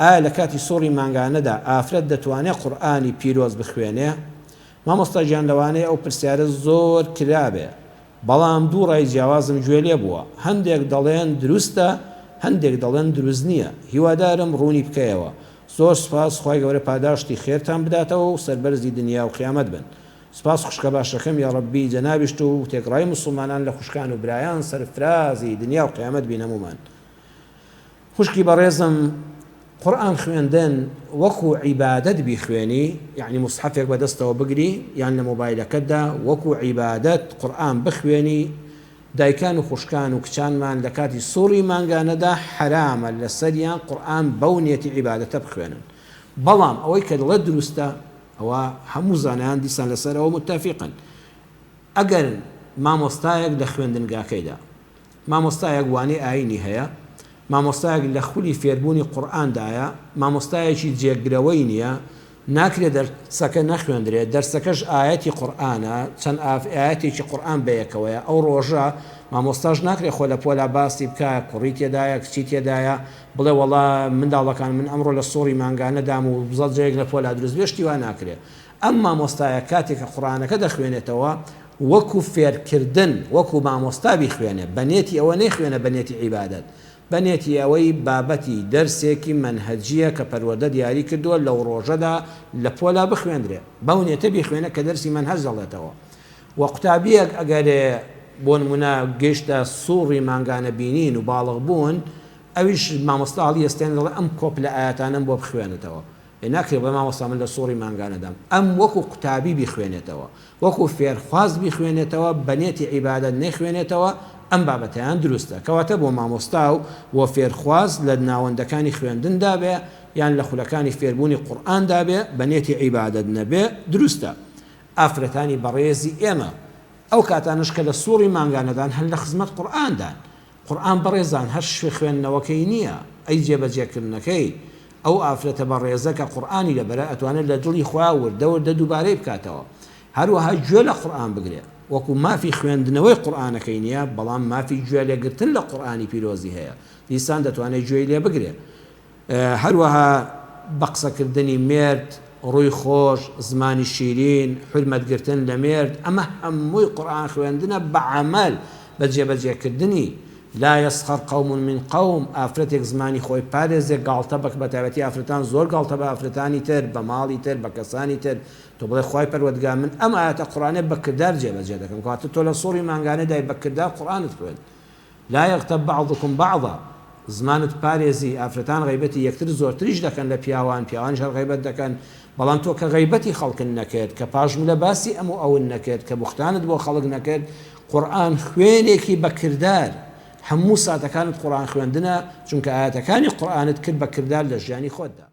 ئایا لە کاتی سوڕی مانگانەدا ئافرەت دەتوانێ قورئانی پیرۆز بخوێنێ؟ مامۆستا گیان لەوانەیە ئەو پرسیارە زۆر کرابێ بەڵام دوو ڕای جیاوازم گوێ لێ بووە هەندێک دەڵێن دروستە هەندێک دەڵێن دروست نییە هیوادارم ڕوونی بکەیەوە زۆر سوپاس خوای گەورە پاداشتی خێرتان بداتەوە و سەربەرزی دنیا و قیامەت بن سوپاس خوشکە باشەکەم یاڕەبی جەنابیشت و تێکڕای موسڵمانان لە خوشکان و برایان سەرفرازی دنیا و قیامەت بین هەموومان. خوشکی بەڕێزم قورئان خوێندن وەکو عیبادەت بیخوێنی یەعنی موسحەفێک بەدەستەوە بگری یان لە مۆبایلەکەتدا وەکو عیبادەت قورئان بخوێنی دایکان و خوشکان و کچانمان لە کاتی سوڕی مانگانەدا حەرامە لەسەریان قورئان بەو نیەتی عیبادەتە بخوێنن بەڵام ئەوەی کە دڵێت دروستە ئەوە هەموو زانایان دیسان لەسەر ئەوە متەفیقن ئەگەر مامۆستایەک لە خوێندنگاکەیدا مامۆستایەک وانەی ئایینی هەیە، مامۆستایەک لە خولی فێربوونی قورئاندایە، مامۆستایەکی جێگرەوەی نییە، ناکرێ دەرسەکە نەخوێندرێ، دەرسەکەش ئایەتی قورئانە، چەند ئایەتێکی قورئان بەیەکەوەیە، ئەو ڕۆژە مامۆستاش ناکرێ خۆ لە پۆلا باسی بکا، کوڕی تێدایە، کچی تێدایە، بڵێ وەڵا منداڵەکان من ئەمڕۆ لە سوڕی مانگانەدام و زەجرێک لە پۆلا دروست بێ، شتی وا ناکرێ. ئەم مامۆستایە کاتێ کە قورئانەکە دەخوێنێتەوە وەکو فێرکردن وەکو مامۆستا بیخوێنێ بە نێتی ئەوە نەیخوێنە بە نێتی عیبادەت بە نێتی ئەوەی بابەتی دەرسێکی مەنهەجیە کە پەروەردە دیاری کردووە لەو ڕۆژەدا لە پۆلا بخوێندرێ بەو نێتە بیخوێنە کە دەرسی مەنهەج دەڵێتەوە وە قوتابیەک ئەگەرێ بۆ نمونە گەیشتە سوڕی مانگانە بینین و باڵغ بوون ئەویش مامۆستا هەڵیەستێنێ دەڵێ ئەم کۆپلە ئایەتانەم بۆ بخوێنێتەوە ئێ ناکرێ بڵێ مامۆستا من لە سوڕی مانگانەدام ئەم وەکو قوتابی بیخوێنێتەوە وەکو فێرخواز بیخوێنێتەوە بە نێتی عیبادەت نەیخوێنێتەوە ئەم بابەتەیان دروستە کەواتە بۆ مامۆستا و بۆ فێرخواز لە ناوەندەکانی خوێندندا بێ یان لە خولەکانی فێربوونی قورئاندا بێ بە نێتی عیبادەت نەبێ دروستە ئافرەتانی بەڕێزی ئێمە ئەو کاتانەش کە لە سوڕی مانگانەدان هەر لە خزمەت قورئاندان قورئان بەڕێزان هەر شوێ خوێندنەوەکەی نییە ئەی جێبەجێکردنەکەی، ئەو ئافرەتە بەڕێزە کە قورئانی لەبەرە ئەتوانێت لە دڵی خۆیا وردە وردە دووبارەی بکاتەوە هەروەها گوێ لە قورئان بگرێ وەکو مافی خوێندنەوەی قورئانەکەی نییە بەڵام مافی گوێ لێگرتن لە قورئانی پیرۆزی هەیە دیسان دەتوانێت گوێی لێ بگرێ هەروەها بە قسەکردنی مێرد، ڕووی خۆش، زمانی شیرین، حورمەت گرتن لە مێرد، ئەمە هەمووی قورئان خوێندنە بە عەمەل، بە جێبەجێکردنی، لا یسخر قوم من قوم، ئافرەتێک زمانی خۆی پارێزێ گاڵتە بە بەتایبەتی ئافرەتان زۆر گاڵتە بە ئافرەتانی تر، بە ماڵی تر، بە کەسانی تر، تۆ بڵێ خوای پەروەردگار من ئەم ئایەتە قورئانە بە کردار جێبەجێ دەکەم، کەواتە تۆ لە سوڕی مانگانەدای بە کردار قورئانت خوێند. لا یغتب بعضکم بعضا، زمانت پارێزی، ئافرەتان غەیبەتی یەکتر زۆرتریش دەکەن لە پیاوان، پیاوانیش هەر غەیبەت دەکەن، بەڵام تۆ کە غەیبەتی خەڵکت نەکرد، کە پاشملە باسی ئەم و ئەوت نەکرد، کە بوختانت بۆ خەڵک نەکرد، قورئان خوێنێکی بە کردار، هەموو ساتەکانت قورئان خوێندنە، چونکە ئایەتەکانی قورئانت کرد بە کردار لە ژیانی خۆتدا.